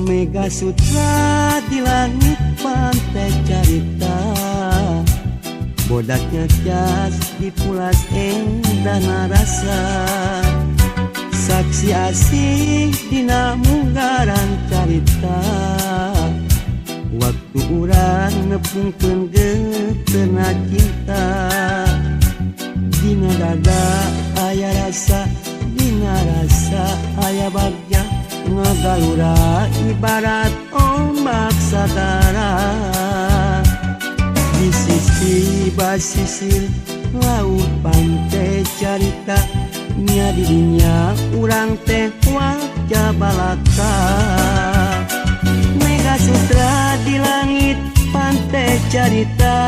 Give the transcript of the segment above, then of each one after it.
Mega Sutra di langit pantai carita, bodaknya cas dipulas endah rasa. Saksi asih dina munggaran carita, waktu urang nepungkeun geuteuhna cinta. Dina dada aya rasa, dina rasa aya bagja, ngagalura ibarat ombak sagara. Di sisi basisir laut pantai carita, nya didinya urang teh wajah balaka. Mega Sutra di langit pantai carita,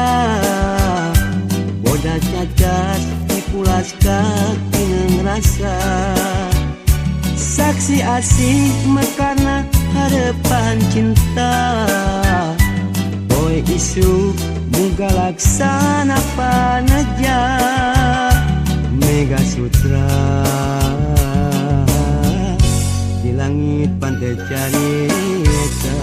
bodas cacas dipulas katineng rasa. Saksi asih mekarna harapan cinta, poe isu muga laksana paneja. Mega Sutra di langit pantai carita.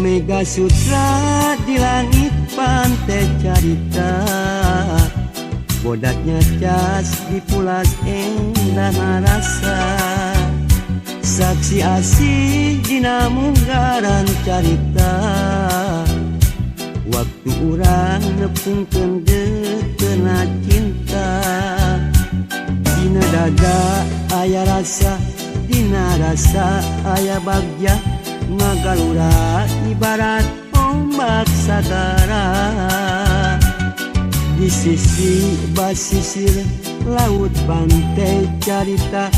Mega Sutra di langit pantai carita, bodaknya cas dipulas endah rasa. Saksi asih dina munggaran carita, waktu urang nepungkeun geuteuhna cinta. Dina dada aya rasa, dina rasa aya bagja, ngagalura ibarat ombak sagara. Di sisi basisir laut pantai carita,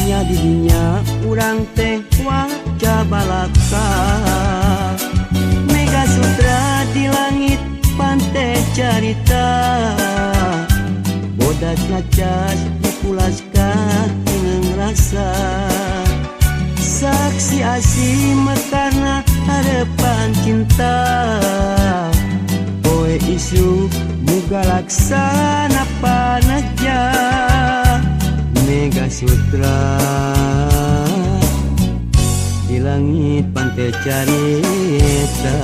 nya didinya urang teh wajah balaka. Mega Sutra di langit pantai carita, bodas ngacas dipulas katineng rasa. Saksi asih mekarna harapan cinta, poe isu muga laksana paneja. Mega Sutra di langit pantai carita.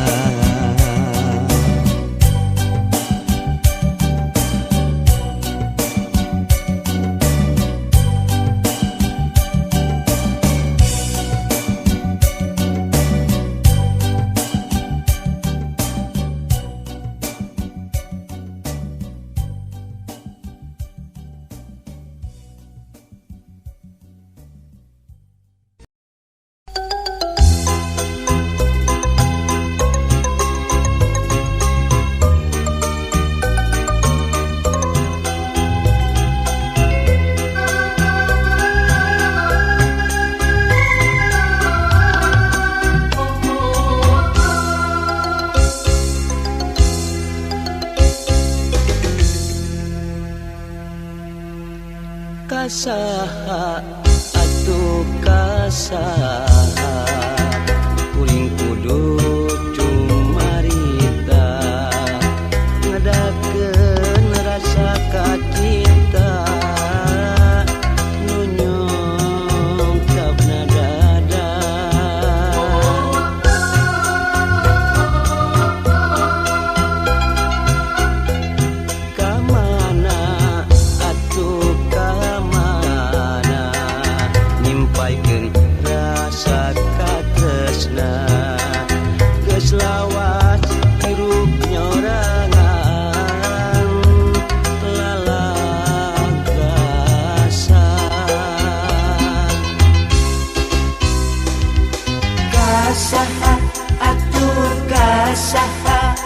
Kasaha atuh kasaha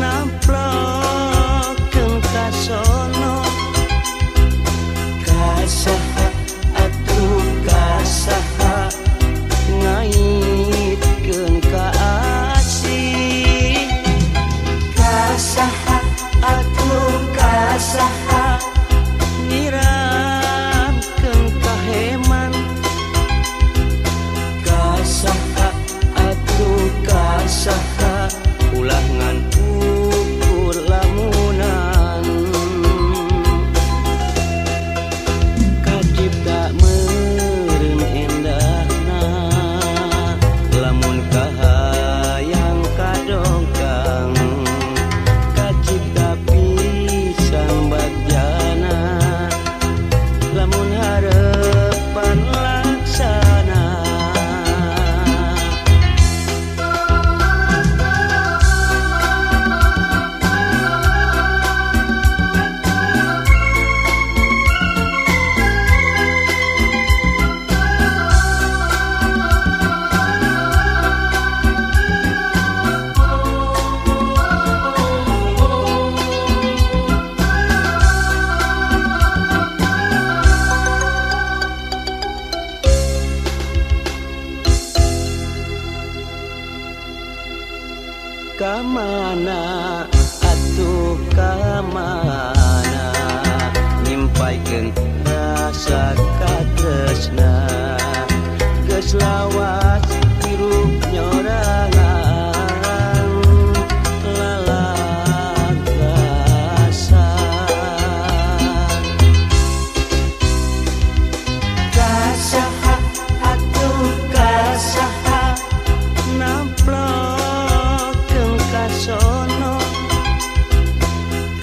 namplokeun kasono. Kasaha atuh kasaha ngaitkeun ka asih. Kasaha atuh kasaha nyiramkeun kaheman. Kasaha atuh kasaha ulah ngan ukur lamunan. Kacipta meureun endahna lamun kahayang kadongkang. Kacipta pisan bagjana lamun harepan laksana. Kamana atuh kamana nyimpaikeun rasa katresna. Geus lawas hirup nyorangan lalagasan. Kasaha atuh kasaha namplokeun kasono.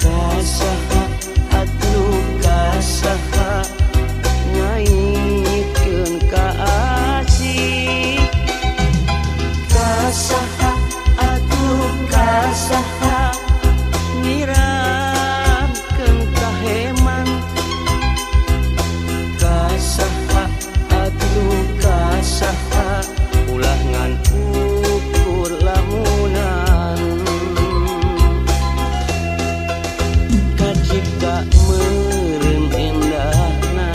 Kasaha atuh kasaha ngaitkeun ka asih. Kasaha atuh kasaha nyiramkeun kaheman. Kasaha atuh kasaha ulah ngan ukur lamunan. Kacipta meureun endahna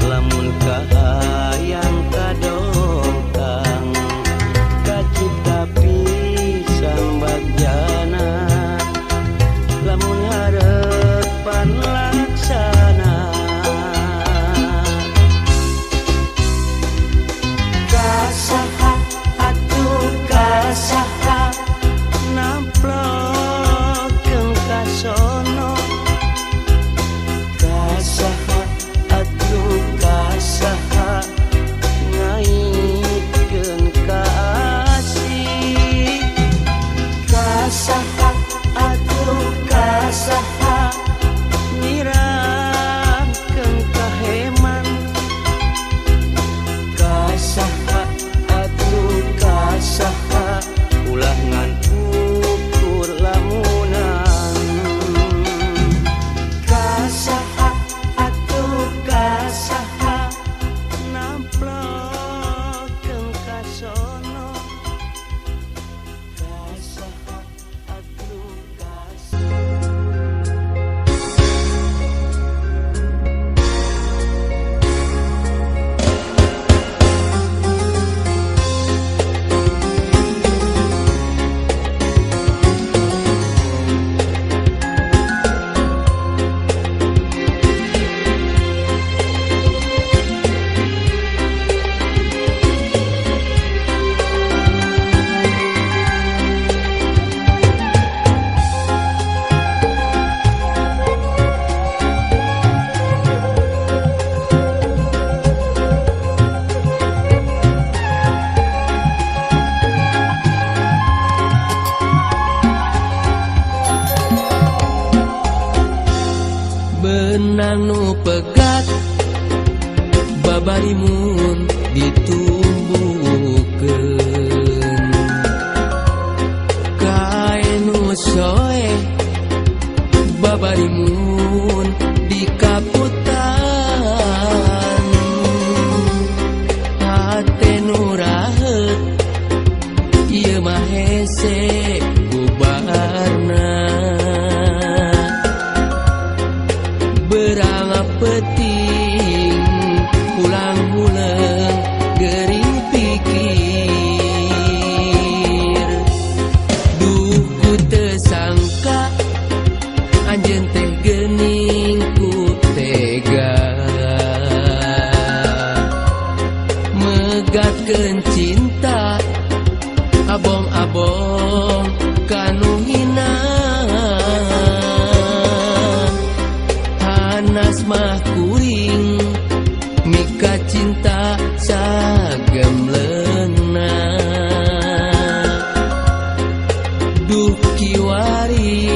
lamun kahayang kadongkang. Kacipta pisan bagjana lamun harepan laksana. Kasaha atuh kasaha namplokeun kasono. Kasaha atuh kasaha ngaitkeun ka asih. Kasaha atuh kasaha nyiramkeun kaheman. Kasaha atuh kasaha ulah ngan ukur lamunan. Kasaha atuh kasaha namplokeun kasono. Kasaha atuh kasaha. Benang nu pegat babarimun ditumbuhkeun. Kain nu soe babarimun dikaputan. Hate nu raheut Megatkeun cinta abong-abong kanu hina. Hanas mah kuring mika cinta sagemleungna. Duh kiwari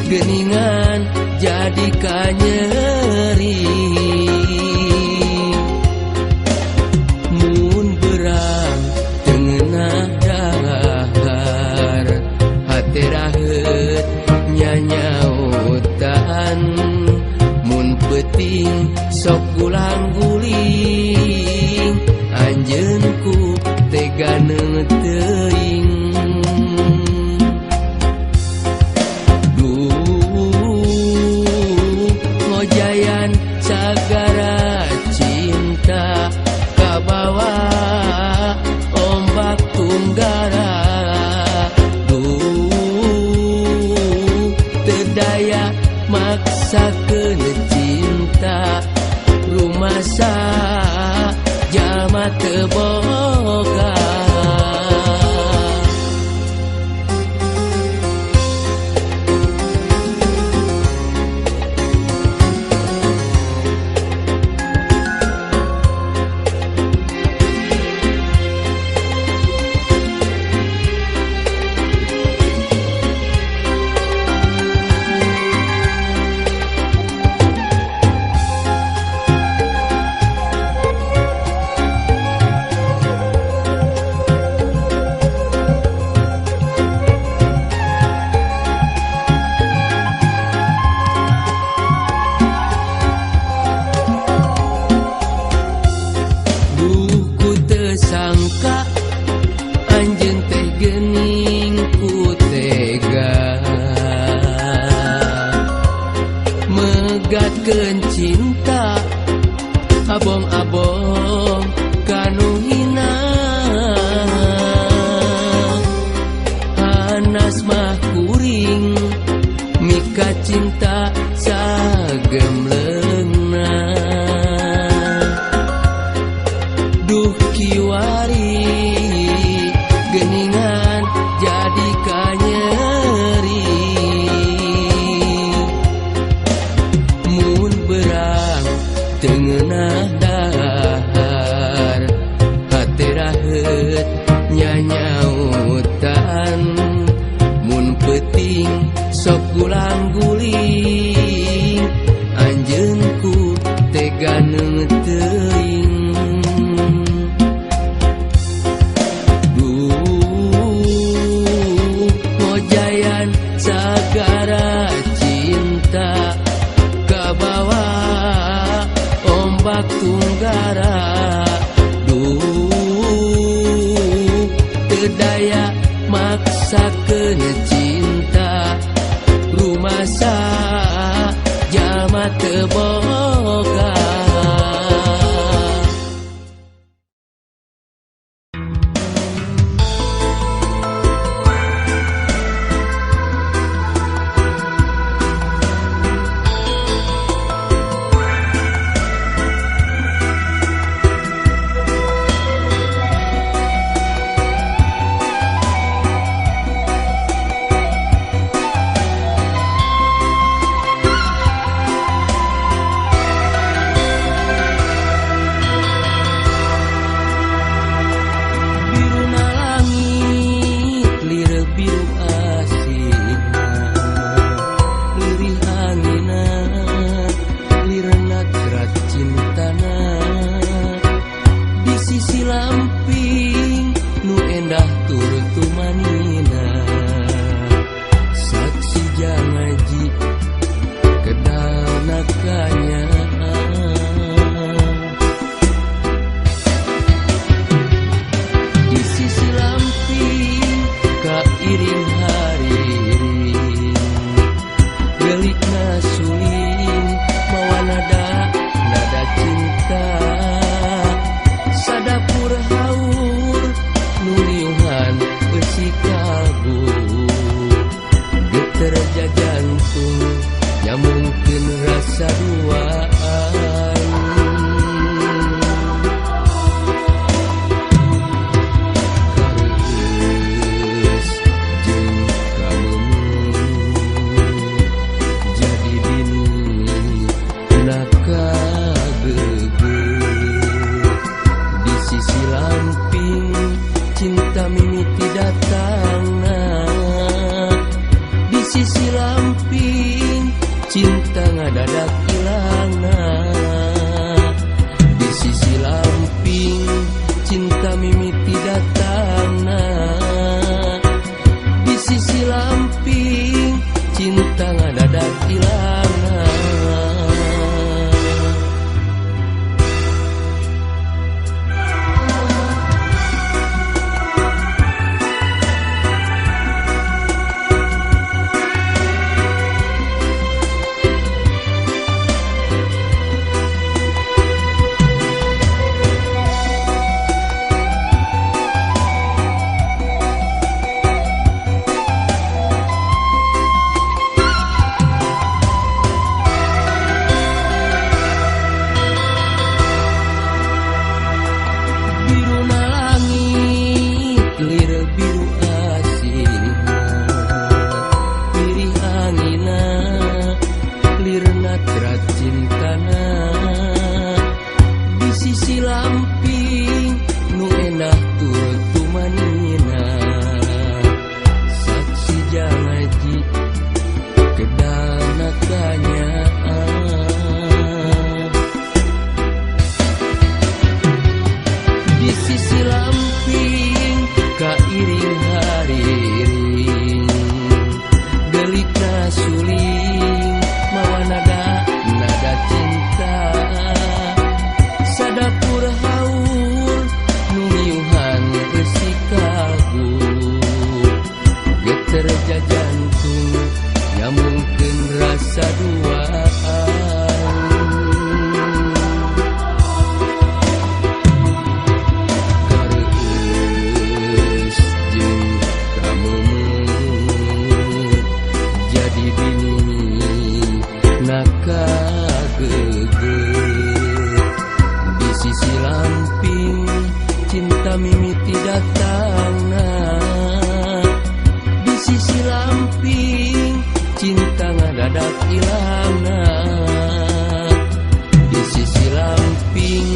geuningan jadi kanyeri. Mun berang teu ngeunah dahar hate raheut nyanyautan. Mun peuting sok gulang-guling anjeun ku tega teuing. Duh ngojayan sagara cinta kabawa ombak tunggara. Duh teu daya maksakeun cinta rumasa jalma teu boga. Sangka anjeun teh geuning ku tega megatkeun cinta abong-abong kanu hina. Hanas mah kuring mika cinta sagemleungna. Duh kiwari geuningan jadi kanyeri. Mun berang teu ngeunah dahar hate raheut nyanyautan. Mun peuting sok gulang-guling anjeun ku tega teuing. Duh ngojayan sagara cinta kabawa ombak tunggara. Duh teu daya maksakeun cinta rumasa jalma teu boga. sisi lamping nu endah tur tumanina saksi janji kedana kanyaah di sisi lamping kairing hariring delikna suling mawa nada nada cinta sadapur haur nu miuhan reusi kagu geter jajantung nyambungkeun rasa duaan kareueus jeung kameumut jadi bini nakageugeuh di sisi lamping cinta mimiti datangna di sisi lamping cinta ngadadak ilangna di sisi lamping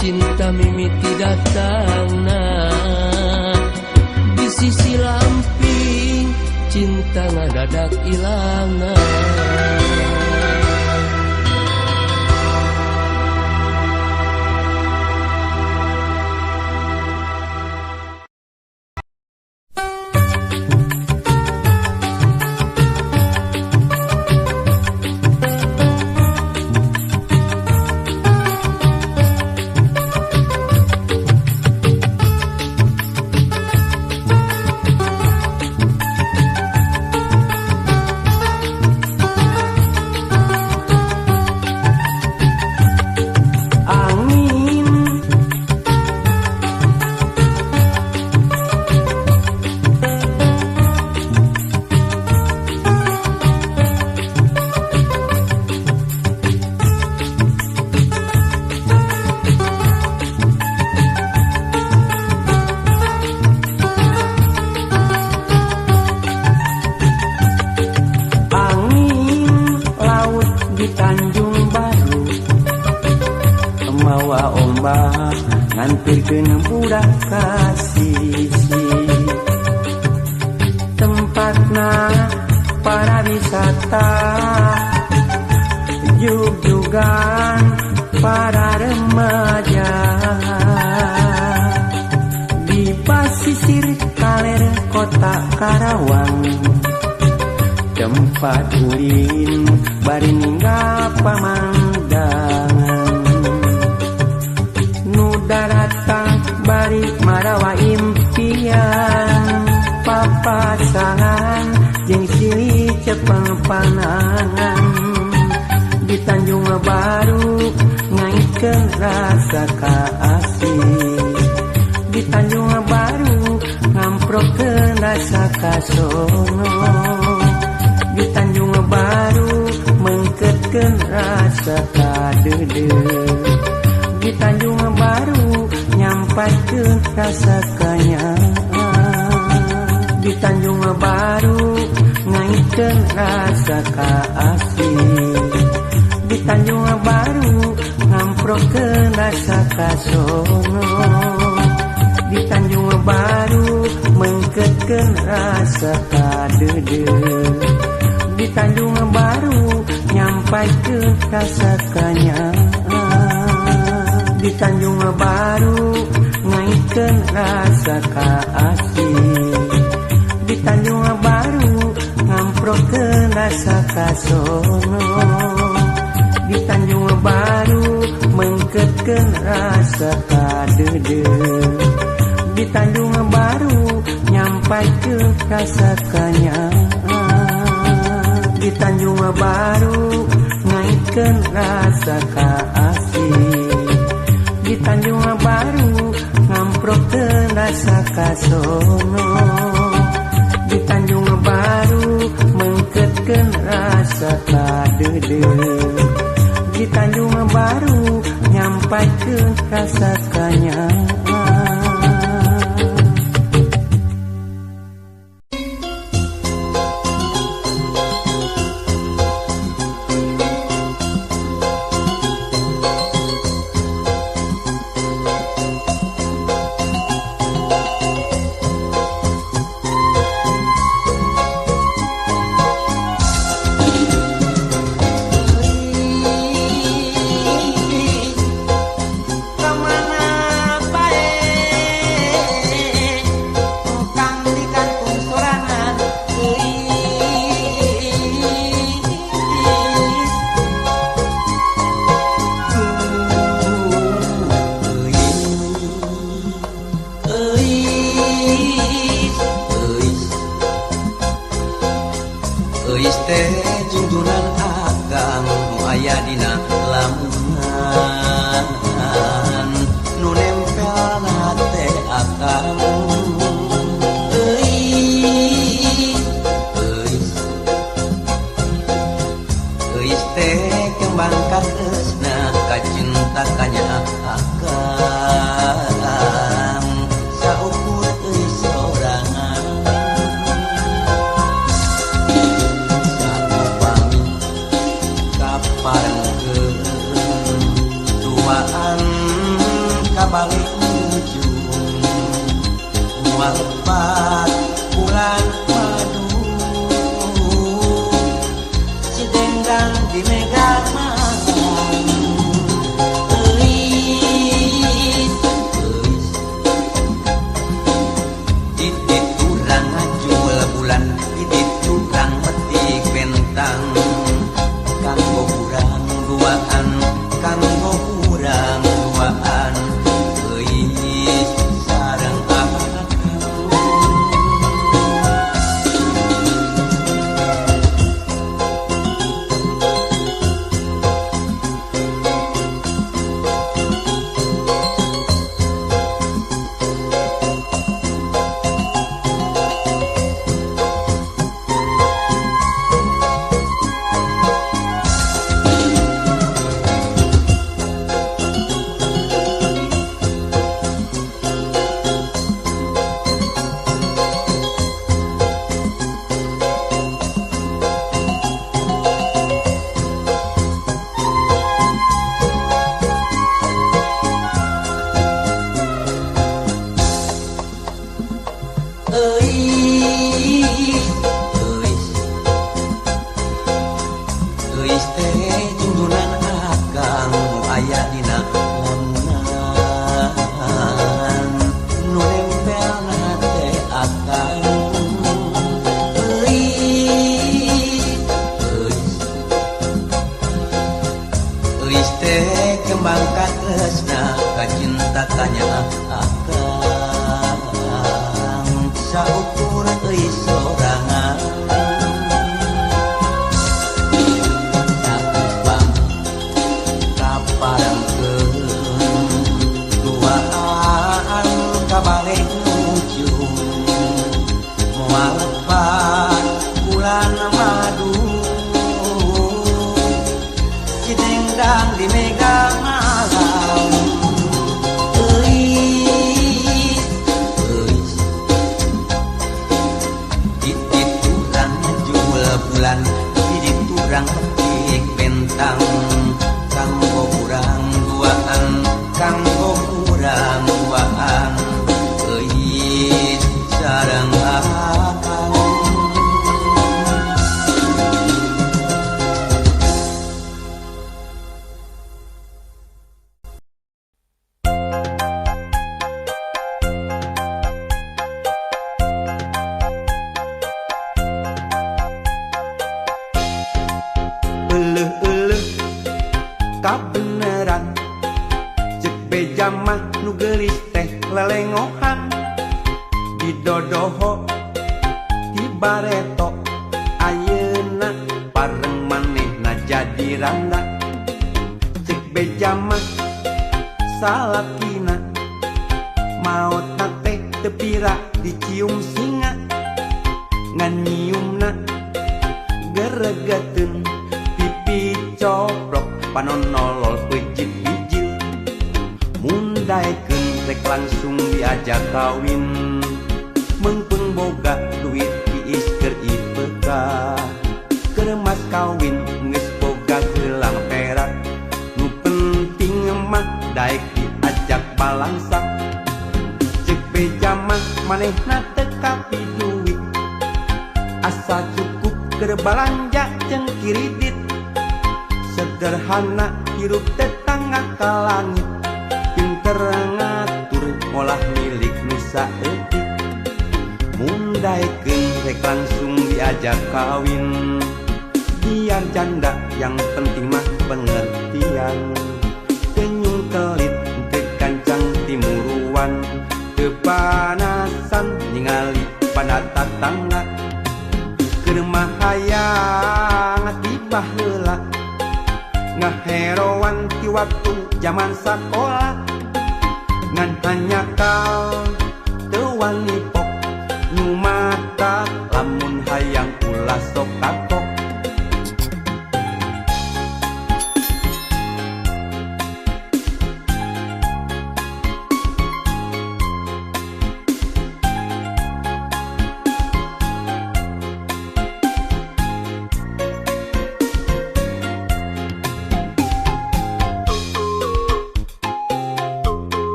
cinta mimiti datangna di sisi lamping cinta ngadadak ilangna. Ngantirkeun budak ka sisi tempatna para wisata jugjugan para remaja di pasisir kaler kota Karawang tempat ulin bari ninggal pamandangan daratang bari marawa impian papasangan jeung silih cepeng panangan di Tanjung Baru ngaitkeun rasa kaasih di Tanjung Baru ngamprokeun rasa kasono di Tanjung Baru mengketkeun rasa kadeudeuh di Tanjung Baru nyampaikeun rasa kanyaah di Tanjung Baru ngaitkeun rasa kaasih di Tanjung Baru ngamprokeun rasa kasono di Tanjung Baru mengketkeun rasa kadeudeuh di Tanjung Baru nyampaikeun rasa kanyaah di Tanjung Baru ngaitkeun rasa kaasih di Tanjung Baru ngamprokeun rasa kasono di Tanjung Baru mengketkeun rasa kadeudeuh di Tanjung Baru nyampaikeun rasa kanyaah di Tanjung Baru ngaitkeun rasa kaasih di Tanjung Baru ngamprokeun rasa kasono di Tanjung Baru mengketkeun rasa kadeudeuh di Tanjung Baru nyampaikeun rasa kanyaah. kabalik ujung moal lepat bulan madu si dendang di mega malam euis euis titik urang ngajul bulan titik urang metik bentang kanggo urang duaan kanggo urang duaan euis sareng akang. Euis euis euis teh junjunan akang nu aya dina lamunan nu nempelna teh akang euis euis euis teh kembang katresna kacinta tanya akang saukur euis sorangan sakupang kaparengkeun duaan kabalik ujung moal lepat bulan madu si dendang di mega malam euis euis titik urang ngajul bulan titik urang petik bentang kanggo urang duaan kanggo urang duaan euis sareng akang. Euleuh-euleuh kabeneran cek beja mah nu geulis teh lelengohan didodoho ti bareto ayeuna pareng manehna jadi randa cek beja mah salakina maotna teh teu pira dicium singa ngan nyiumna geregeteun pipi coplok panon nolol peuncit bijil mun daekeun rek langsung diajak kawin meungpeung boga duit tiis keur ipeka keur mas kawin geus boga gelang perak nu penting mah daek diajak balangsak cek beja mah manehna teu kapi duit asa cukup keur balanja jeung kiridit sederhana hirup tetangga ka langit pinter ngatur molah milik nu saeutik mun daekeun rek langsung diajak kawin biar janda yang penting mah pengertian senyum kelit teu kancang timuruan teu panasan ningali pada tatangga keur mah hayang tiba heula ngaheroan ti waktu jaman sakola ngan hanyakal teu wani pok nu mata lamun hayang ulah sok kapok.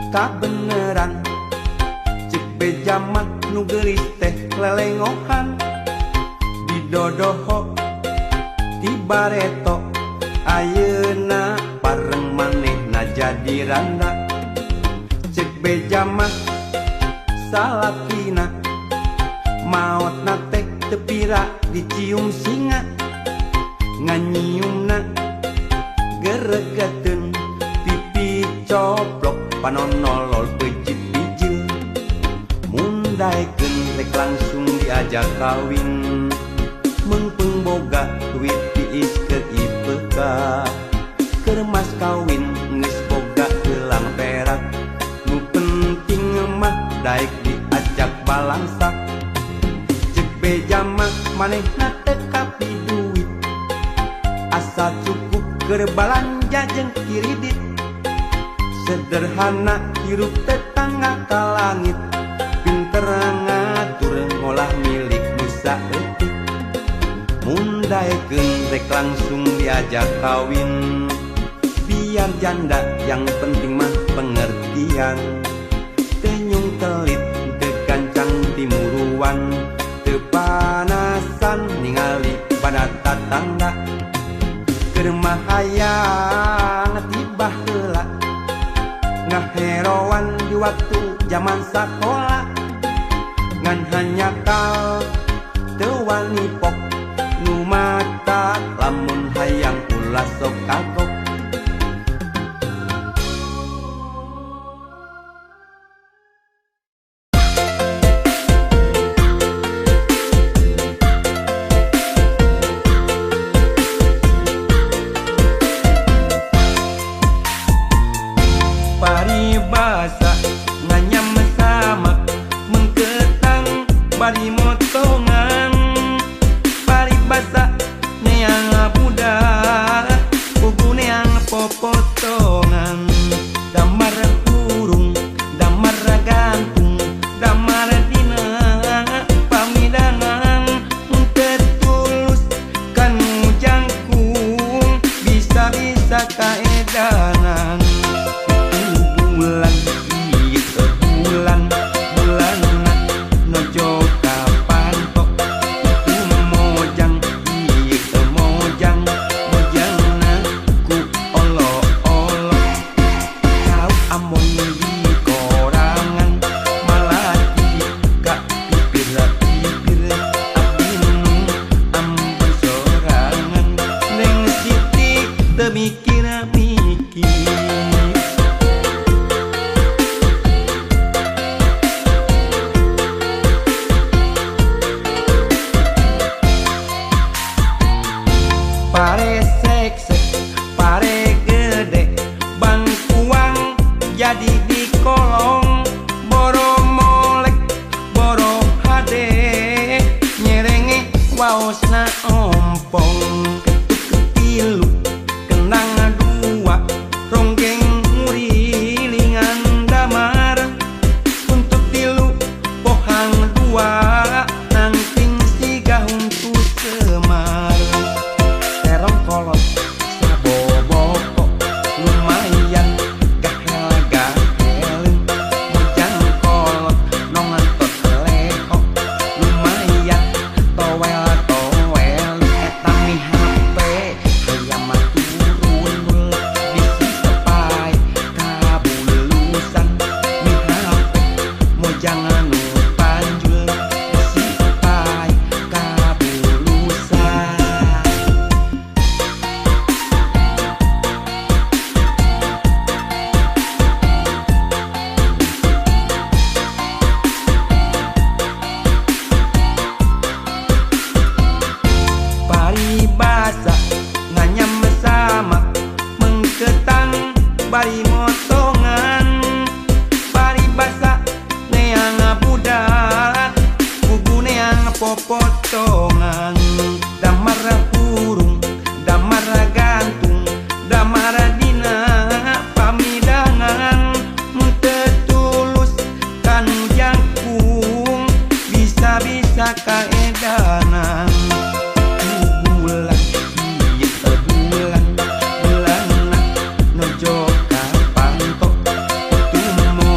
Kabeneran cek beja mah nu geulis teh lelengohan didodoho ti bareto ayeuna pareng manehna jadi randa. Cek beja mah salakina maotna teh teu pira dicium singa nganyiumna geregeteun pipi coplok panon nolol pejit bijil mun daekeun rek langsung diajak kawin meungpeung boga duit tiis keur IPK keur mas kawin geus boga gelang perak nu penting mah daek diajak balangsak. Cek beja mah manehna teu kapi duit asal cukup keur balanja jeung kiridit sederhana hirup tetangga ka langit pinter ngatur ngolah milik nu saeutik mun daekeun rek langsung diajak kawin biar janda yang penting mah pengertian teu nyung telit teu gancang timuruan teu panasan ningali pada tatangga keur mah hayang tiba heula ngaheroan di waktu zaman sakola ngan hanya kal teu wani pok nu mata lamun hayang ulah sok kagok. Paribasa nganyam samak mengketang bari motongan paribasa neang budak pugu neang popotongan damar hurung damar gantung damar dina pamidangan tetulus kanu jangkung bisa-bisa kaedanan. Bulan ieu bulan bulanna nojo kapantok itu mojang ieu mojang mojangna ku olo-olo kau amon di korangan malati ka pipir-pipir abdi nu ambon sorangan neng Siti teu mikir-mikir. Pare seksek, pare gede, bangkuang jadi di kolong, boro molek, boro hade, nyerenge waosna ompong, ketuk ketilu, kendang dua, ronggeng ngurilingan damar, untuk tilu, pohang dua, nangking siga huntu semar. Kolot saboboko lumayan gahel gaheleun mojang kolot nongentot lehok lumayan towel towel eta mi HP hayam mah turun bisi tepai kabulusan mi HP mojang anu panjul bisi tepai kabulusan. Paribasa nganyam samak mengketang bari motongan paribasa neang budak pugu neang popotongan damar hurung damar gantung damar dina pamidangan tetulus kanu jangkung bisa-bisa kaedanan. Bulan ieu bulan bulanna nojo kapantok itu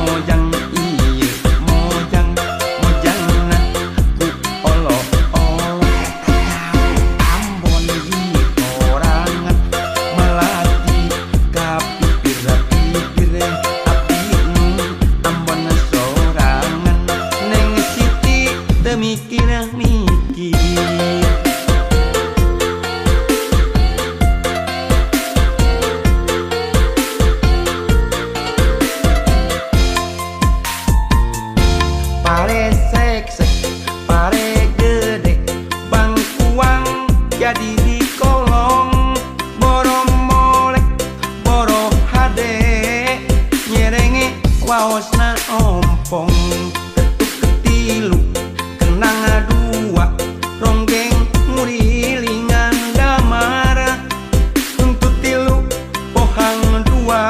Waosna ompong ketuk ketilu kenang dua ronggeng ngurilingan damara untuk tilu pohang dua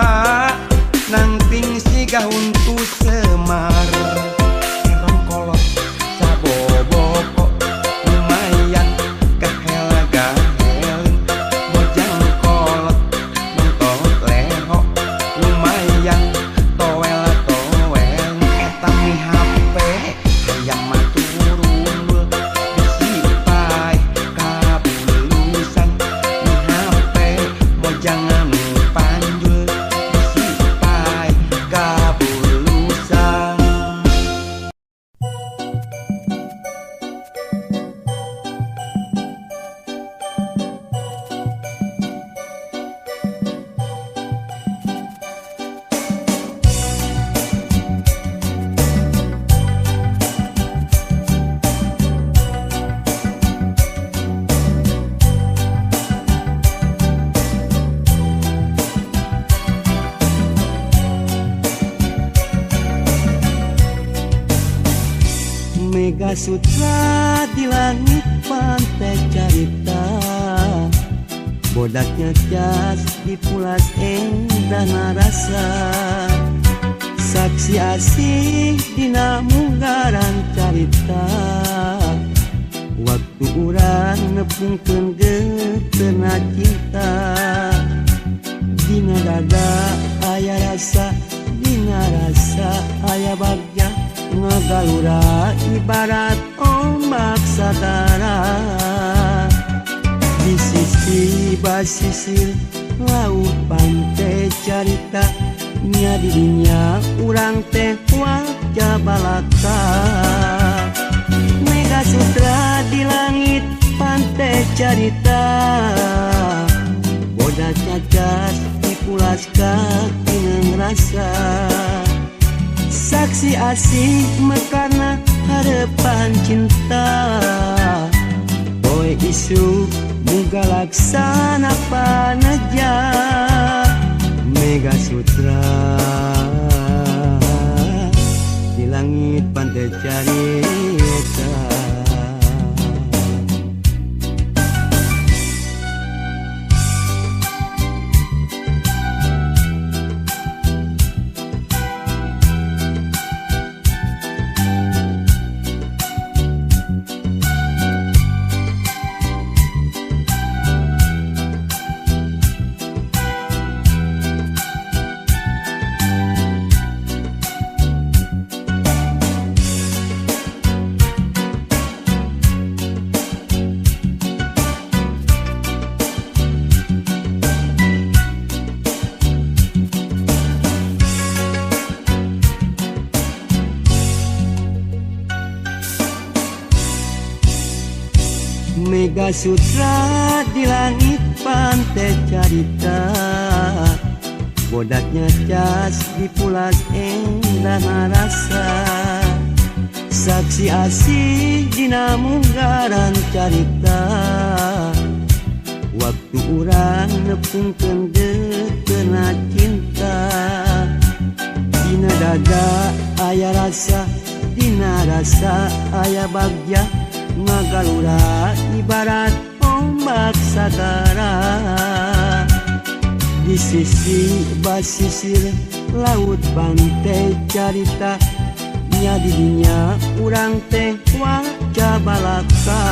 nangting siga huntu semar erong kolot saboboko lumayan kahela gahelin bojang kolot nonton leho lumayan toel toel eta mi HP hayang mah turun bisi paeh kabulusan mi HP bojang anu panjul bisi paeh kabulusan. Mega Sutra di langit pantai carita bodaknya cas dipulas endah narasa saksi asih dina munggaran carita waktu urang nepungkeun geutena cinta dina dada aya rasa dina rasa aya bagja ngagalura ibarat ombak sagara di sisi basisir laut pantai carita nya didinya urang teh wajah balaka Mega Sutra di langit pantai carita bodak cacat dipulas katineng rasa saksi asih mekarna harapan cinta boy isu muga laksana paneja Mega Sutra di langit pantai carita. Mega Sutra di langit pantai carita bodaknya cas dipulas endah rasa saksi asih dina munggaran carita waktu urang nepungkeun geutena cinta dina dada aya rasa dina rasa aya bagja ngagalura ibarat ombak sagara di sisi basisir laut pantai carita nya didinya urang teh wajah balaka.